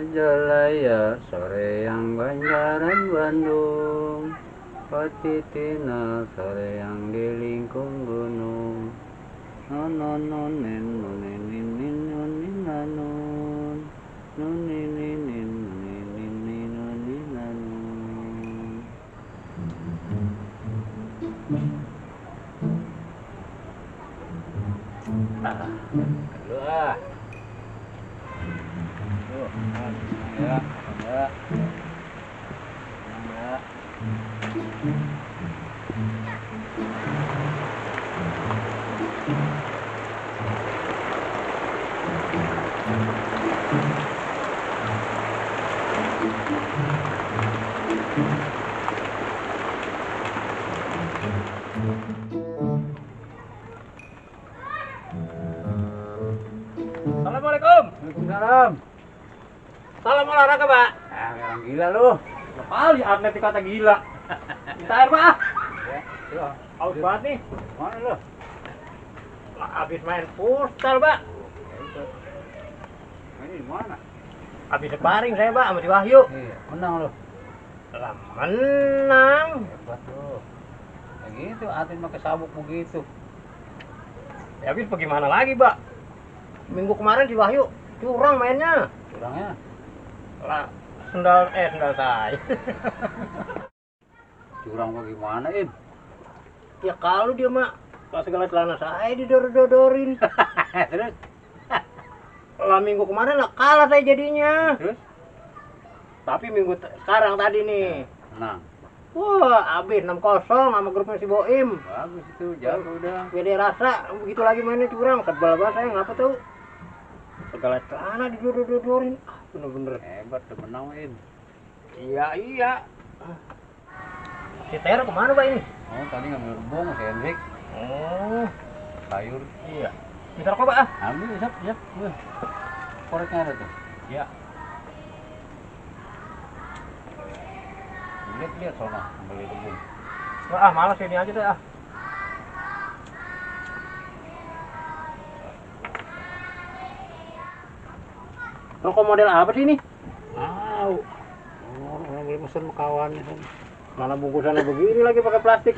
Majalaya, sore yang Banjaran Bandung, Patitina, sore yang di lingkung gunung. Nonononen, noneninin, noninanun, nonininin, nonininin, noninanun. Aduh ah. Ya, ya, ya. Assalamualaikum. Waalaikumsalam. Salam olahraga, Pak. Orang gila lu. Kali atlet dikata gila. Minta air, Pak. Ya, yo. Haus banget nih. Mana lu? Habis main futsal, Pak. Ini di mana? Habis sparring saya, Pak, sama si Wahyu. Iya, menang lu. Lah, menang. Hebat lu. Ya gitu, atlet pakai sabuk begitu. Ya habis bagaimana lagi, Pak? Minggu kemarin si Wahyu curang mainnya. Curangnya. Lah, sendal saya. Curang bagaimana, Im? Ya kalau dia, Mak, pas segala celana saya didor-dodorin. Terus? Lah minggu kemarin lah kalah saya jadinya. Terus? Tapi sekarang tadi nih. Menang. Wah, habis 6-0 sama grupnya si Boim. Bagus itu, jago udah. Beda rasa, begitu lagi mainnya curang. Sebel banget saya, ngapa tuh? Segala celana didor-dodorin. Bener-bener. Hebat, udah menang, Im. Iya. Si Tera kemana, Pak, ini? Oh, tadi ngambil rebung, si Hendrik. Oh, Sayur. iya. Minta rokok, Pak? Ambil, siap. Wih. Koreknya ada tuh. Iya. Lihat sono, ambil rebung. Wah, malas ini aja deh, ah. Rokok model apa sih ini? Tahu. Oh, orang boleh pesen sama kawannya. Mana bungkusannya begini lagi pakai plastik.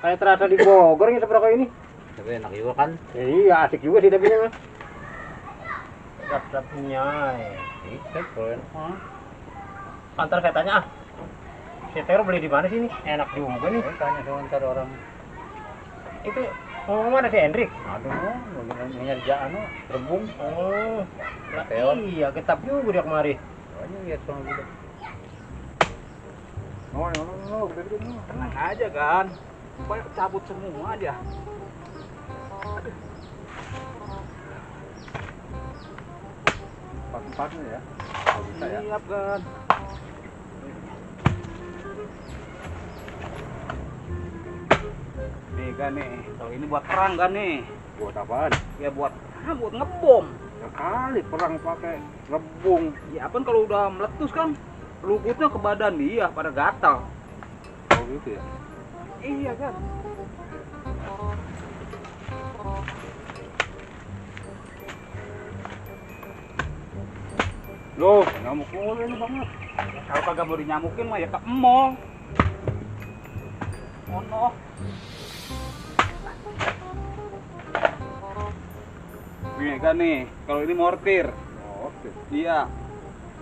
Kayak terasa di Bogor nih rokok ini. Tapi enak juga kan? Iya, asik juga sih tapi mah. Sedap-sedapnya. Iya, kalau enak mah. Antar saya tanya ah. Si Tero beli di mana sih ini? Enak juga nih. Tanya sebentar orang. Itu ngomong ada si Hendrik. Aduh, nyari anu, rebung. Oh, lah, Teon. iya, ketap juga dia kemari. Soalnya lihat sono gitu. No, gede no. Tenang aja kan, pokoknya cabut semua aja. Empat-empatnya ya. Kalau bisa ya. Siap kan. Nih kan nih, kalau ini buat perang kan nih. Buat apaan? Ya buat ngebom. Ya kali perang pakai rebung. Ya kan kalau udah meletus kan, luputnya ke badan dia pada gatal. Oh gitu ya. Iya kan. Loh, nyamuk mulu ini banget. Kalau kagak mau dinyamukin mah ya ke emol. Ono. Nih kan nih, kalau ini mortir. Oh, oke. Iya.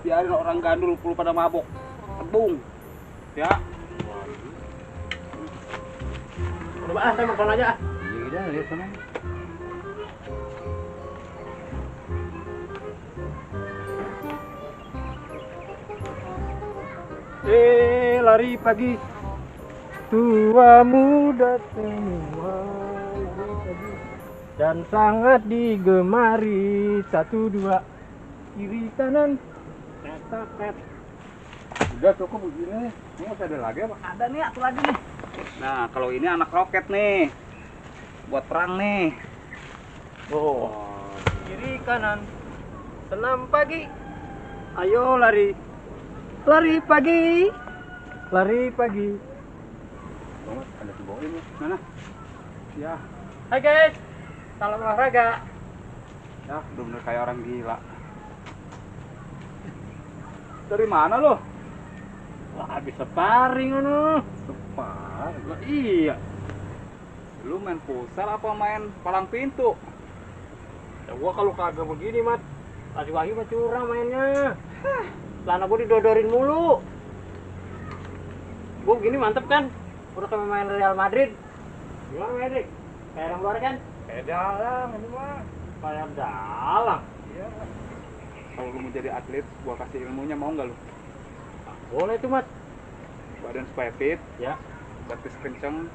Biarin orang gandul perlu pada mabok. Tebung. Ya. Udah, Pak, saya mau aja ah. Iya udah lihat sana. Lari pagi, tua muda semua lari pagi dan sangat digemari. 1, 2 kiri kanan pet. Udah cukup begini. Ini masih ada lagi apa? Ada nih, satu lagi nih. Nah, kalau ini anak roket nih. Buat perang nih. Oh, kiri kanan senam pagi, ayo lari pagi, lari pagi. Oh, ada si Boim nih. Mana? Ya, Hai guys, salam olahraga. ya bener-bener kayak orang gila. Dari mana lo? Wah, habis sparring anu. Separ. Lah iya. Lu main pusar apa main palang pintu? Ya gua kalau kagak begini, Mat. Kasih Wahyu mah curang mainnya. Celana gua didodorin mulu. Gua begini mantep kan? Udah kayak main Real Madrid. Gimana, Madrid? Kayak orang luar kan? Kayak dalang ini mah. Kayak dalang. Iya. Kalau lu mau jadi atlet, gua kasih ilmunya, mau nggak lu? Boleh tuh, Mat. Badan supaya fit, Ya. batis kenceng,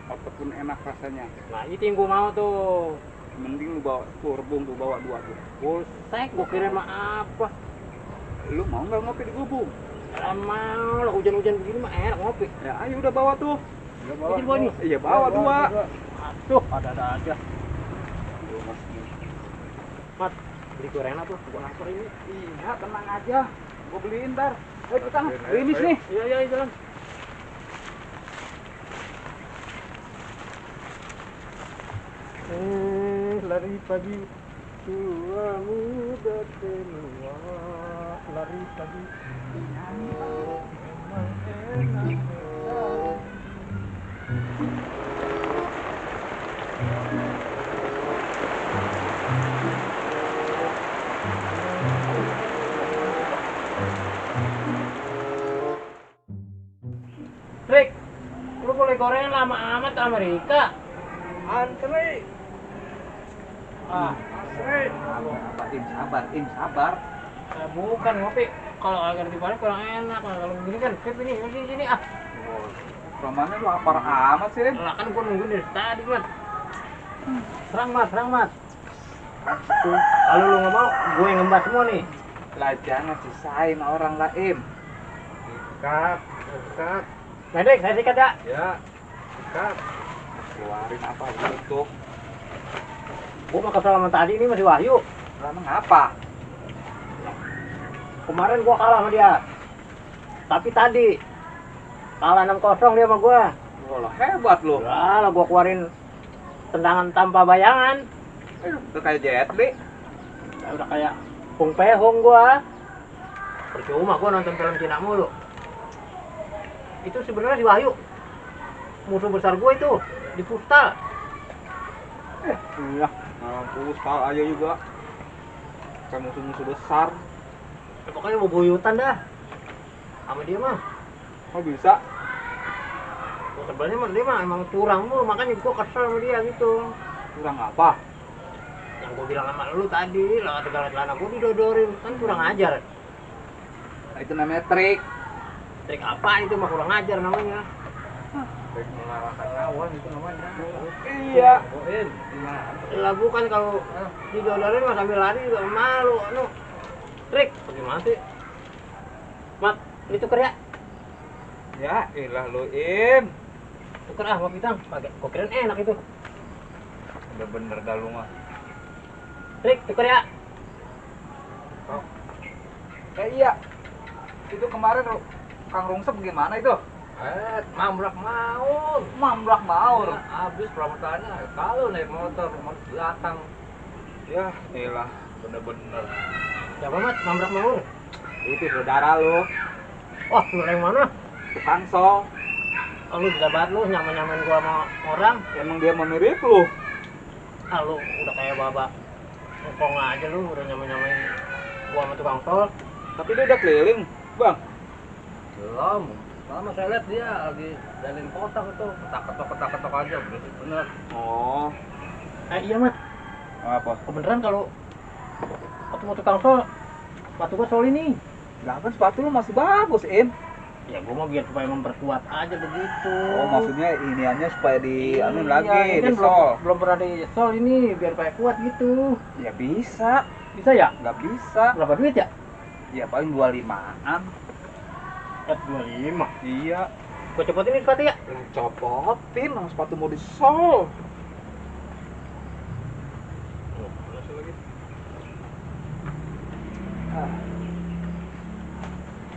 otot pun enak rasanya. Nah, itu yang gua mau tuh. Mending lu bawa tuh rebung tuh, bawa 2 tuh. Buset, gua kirain mah apa? Lu mau nggak ngopi di gubung? Mau lah, hujan-hujan begini mah enak ngopi. Ya ayo udah bawa tuh. Ya, Ini bawa nih. Iya bawa 2. Aduh, ada-ada aja. Mat, beli gorengan tuh, gua lapar ini. Iya tenang aja, gua beliin ntar. Ayo kita finish nih. Iya, iya, jalan. Lari pagi tua muda tua, lari pagi. Oh, memang enak. Trik, lu boleh gorengan lama amat ke Amerika. Antri. Ah, Antri. Halo, apa Im sabar. bukan ngopi. Kalau agak di Padang kurang enak. Nah, kalau begini kan, Pip ini sini ah. Romannya lapar amat sih, Rim. Lah kan gua nungguin dari tadi, Mat. Serang, Mat. Tuh, kalau lu nggak mau, gue yang ngembas semua nih. Lah jangan sisain orang lah, Im. Sikat. Medek, saya sikat ya. Ya. Sikat. Keluarin apa gitu. Gua mau kesel sama tadi ini masih Wahyu. Lah mengapa? Kemarin gua kalah sama dia. Tapi tadi kalah 6-0 dia sama gua. Wah, hebat lu. Lah gua keluarin tendangan tanpa bayangan. Udah kayak Jet Li. Ya, udah kayak Pung Pehong gua. Percuma gua nonton film Cina mulu. Itu sebenarnya si Wahyu. Musuh besar gua itu di futsal. Iya, mampus tal aja juga. Kayak musuh-musuh besar. Ya, pokoknya mau buyutan dah. Sama dia mah. Kok bisa? Gua sebenarnya mah dia mah emang curang mulu, makanya gua kesel sama dia gitu. Kurang apa? Yang gua bilang sama lu tadi, lah segala celana gua didodorin, kan kurang ajar. Nah, itu namanya trik. Trik apa itu mah kurang ajar namanya. Trik mengarahkan lawan itu namanya. Iya. Goin. Gimana? Lah bukan kalau didodorin mah sambil lari juga malu. Anu. Trik, bagaimana sih? Mat, ini tuker ya? Ya, ilah lu Im. Tuker ah, mau pitang. Pakai, kok kirain enak itu. Udah bener dah lu mah. Trik, tuker ya? Iya. Itu kemarin Kang Rungsep gimana itu? Mamrak maut. Mamrak maur. Habis perabotannya kalau naik motor belakang. Ya, ilah bener-bener. Siapa Mat? Mamrak maur. Itu saudara lu, Wah, lu yang mana? tukang sol. Oh, lu bisa banget lu nyamain gua sama orang. Emang dia mirip lu. Ah, lu udah kayak babak ngkong aja lu, udah nyamain gua sama tukang tol. Tapi dia udah keliling, Bang. Belum. Lama saya lihat dia lagi jalan kotak itu. Ketak-ketok aja berisik bener. Oh, Iya Mat, apa? kebeneran kalau ketemu tukang tol, sepatu gua sol ini. Lah kan sepatu lu masih bagus, Im. Ya gua mau biar supaya memperkuat aja begitu. Oh, maksudnya iniannya supaya di anu Iya, lagi, ini kan di sol. belum pernah di sol ini, biar supaya kuat gitu. Ya bisa, Bisa ya? nggak bisa. Berapa duit ya? Ya paling 25-an. 25. Iya. Gua copotin ini sepatu ya? Lah copotin, orang sepatu mau di sol.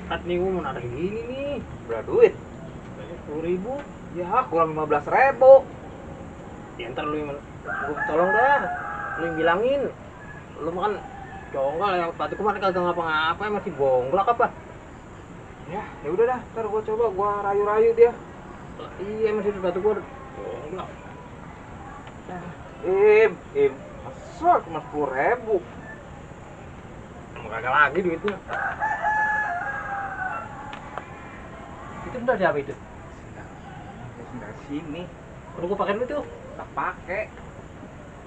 Kat nih gua mau narik gini nih. Berapa duit? 10.000. Ya kurang 15.000. Ya ntar lu yang gua tolong dah. Lu yang bilangin. Lu mah kan Congol yang sepatu kemarin kagak ngapa-ngapain masih bonglak apa? Ya udah dah, ntar gua coba gua rayu-rayu dia. Lah, iya masih sepatu gua bonglak. Im, masa cuma 10.000? Kagak lagi duitnya. Itu bentar siapa itu? Dari sini, Udah gua pakai dulu tuh. tak pakai.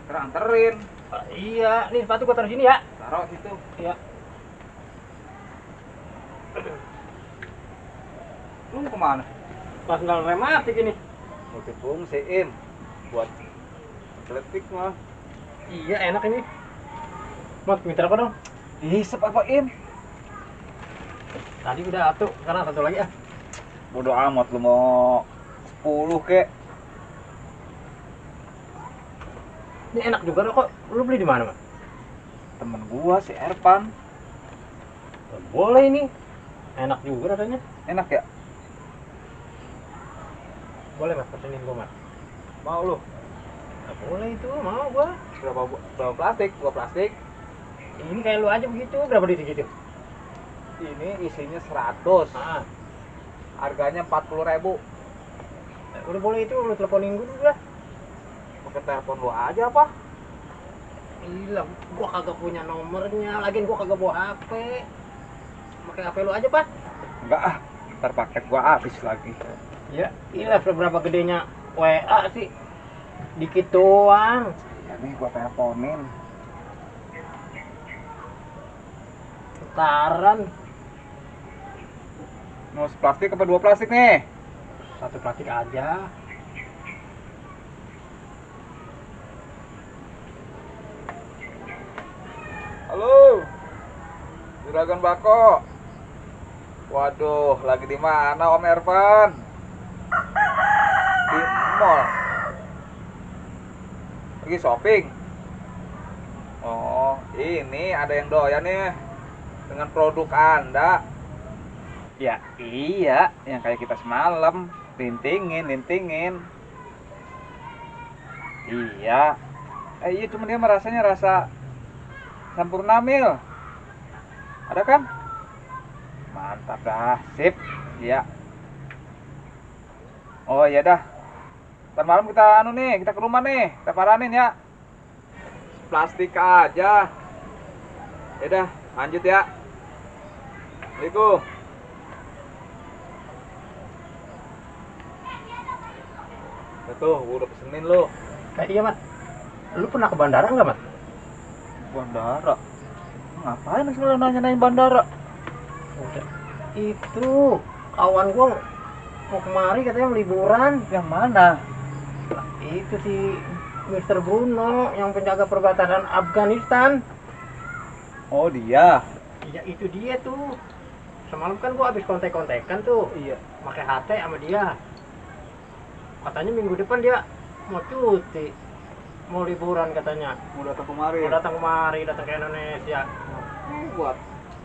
Ntar anterin, Ah, iya, nih sepatu gua taruh sini ya. taruh situ. Iya. Lu mau kemana? Pas nggak rematik ini. Mau fungsi Im, buat atletik mah. Iya, enak ini. Mat, minta apa dong? Hisap apa Im? Tadi udah satu, sekarang satu lagi ah. Bodoh amat lu mau 10 kek. Ini enak juga kok. Lu beli di mana, Mas? Temen gua si Erpan. Boleh ini. Enak juga rasanya. Enak ya? Boleh, Mas, pesenin gua, Mas. Mau lu? Nah, boleh itu, mau gua. Berapa plastik? 2 plastik. Ini kayak lu aja begitu, berapa duit segitu? Ini isinya 100. Ah, Harganya 40.000. udah boleh itu, lu teleponin gua dulu lah. Pakai telepon lu aja apa? Gila, gua kagak punya nomornya, lagian gua kagak bawa HP. Pakai HP lu aja, Pak. Enggak ah, ntar paket gua habis lagi. Ya, gila seberapa gedenya WA sih? Dikit doang. Jadi gua teleponin. Setaran. Mau seplastik apa 2 plastik nih? Satu plastik aja. Halo, Juragan Bako. Waduh, lagi di mana Om Ervan? Di mall. Lagi shopping. Oh, ini ada yang doyan nih dengan produk Anda. Ya, iya, yang kayak kita semalam, lintingin. Iya. Iya, cuma dia merasanya rasa Sampurna Mil. Ada kan? Mantap dah, sip. Iya. Oh iya dah. Ntar malam kita kita ke rumah nih, kita paranin ya. Plastik aja. Ya dah, lanjut ya. Assalamualaikum. Tuh, gua udah pesenin lo. Iya, Mas. Lu pernah ke bandara nggak, Mas? Bandara? Ngapain sih lo nanya-nanyain bandara? Udah. Itu kawan gua mau kemari katanya liburan. Yang mana? Itu si Mr. Bruno yang penjaga perbatasan Afghanistan. Oh dia. Iya, itu dia tuh. Semalam kan gua habis kontek-kontekan tuh. Iya. Pakai HT sama dia. Katanya minggu depan dia mau cuti. Mau liburan katanya. Mau datang kemari. Mau datang kemari, datang ke Indonesia. Buat.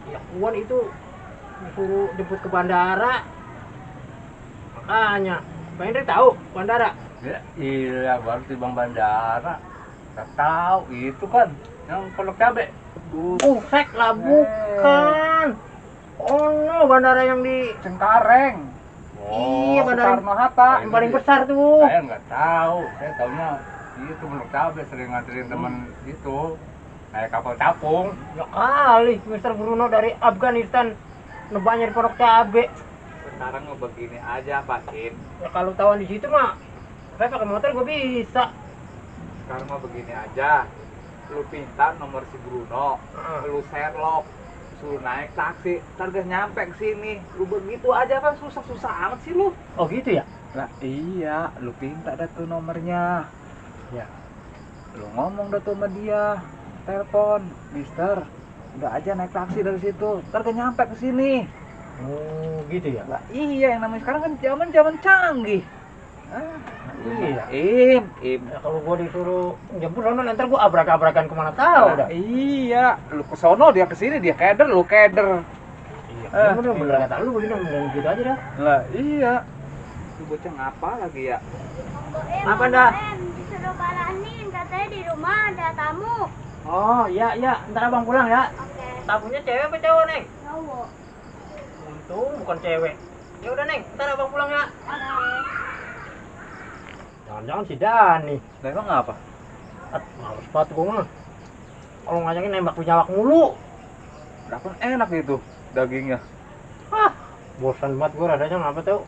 Ya, Kuan itu disuruh jemput ke bandara. Makanya, Bang Hendrik tahu bandara? Ya, iya, baru di Bang Bandara. Gak tahu, itu kan yang Pondok Cabe. Buset lah, bukan. Oh no, bandara yang di Cengkareng. Iya, bandara Soekarno Hatta. yang paling besar tuh. Saya nggak tahu, saya tahunya itu Pondok Cabe, sering nganterin teman itu naik kapal capung. Ya kali, Mr. Bruno dari Afghanistan nebaknya di Pondok Cabe. Sekarang mau begini aja Pak Kim. Ya kalau tahuan di situ mah, saya pakai motor gue bisa. Sekarang mau begini aja. Lu pinta nomor si Bruno, lu Sherlock, suruh naik taksi, ntar gak nyampe ke sini. Lu begitu aja kan susah-susah amat sih lu. Oh gitu ya? Lah iya, lu pinta dah tuh nomornya. Ya. Lu ngomong dah tuh sama dia, telepon, Mister, udah aja naik taksi dari situ, ntar gak nyampe ke sini. Oh gitu ya? Lah iya, yang namanya sekarang kan zaman canggih. Iya. Im. Ya, kalau gua disuruh jemput sono ntar gua abrak-abrakan kemana tahu dah. Iya, lu ke sono dia ke sini, dia keder, lu keder. Iya. Bener kata lu begini bener gitu aja dah. Lah iya. Lu bocah ngapa lagi ya? Apa dah? Disuruh balanin, katanya di rumah ada tamu. Oh iya iya, ntar abang pulang ya. Oke. Tamunya cewek apa cowok Neng? Cowok. Untung bukan cewek. Ya udah Neng, ntar abang pulang ya. Oke. Jangan-jangan si Dani. Nah, emang ngapa? Males banget gue mah. Kalau ngajakin nembak penyawak mulu. Dapet enak itu dagingnya. Ah, bosan banget gue radanya ngapa tuh.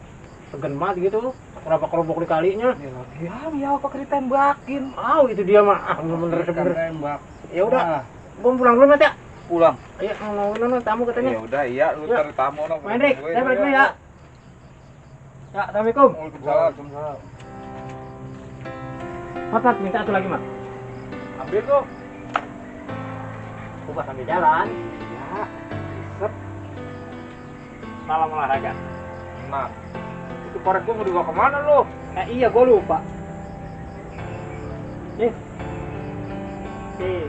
Segen banget gitu. Berapa kerupuk dikalinya. Ya lagi ya apa ditembakin. Ah, itu dia mah. Ah, bener-bener Ikan sebener. tembak. Ya udah, Nah, gue pulang dulu Mat ya. pulang. Ayo, mau tamu katanya. Ya udah iya lu Ya. cari tamu no. Main Rik, saya balik dulu ya. Ya, Assalamualaikum. Waalaikumsalam. Mat, minta satu lagi, Mat. Ambil tuh. Buka sambil jalan. Ya. Set. Salam olahraga. Nah. Itu korek gua mau dibawa kemana lu? Iya, gue lupa. Nih. Nih.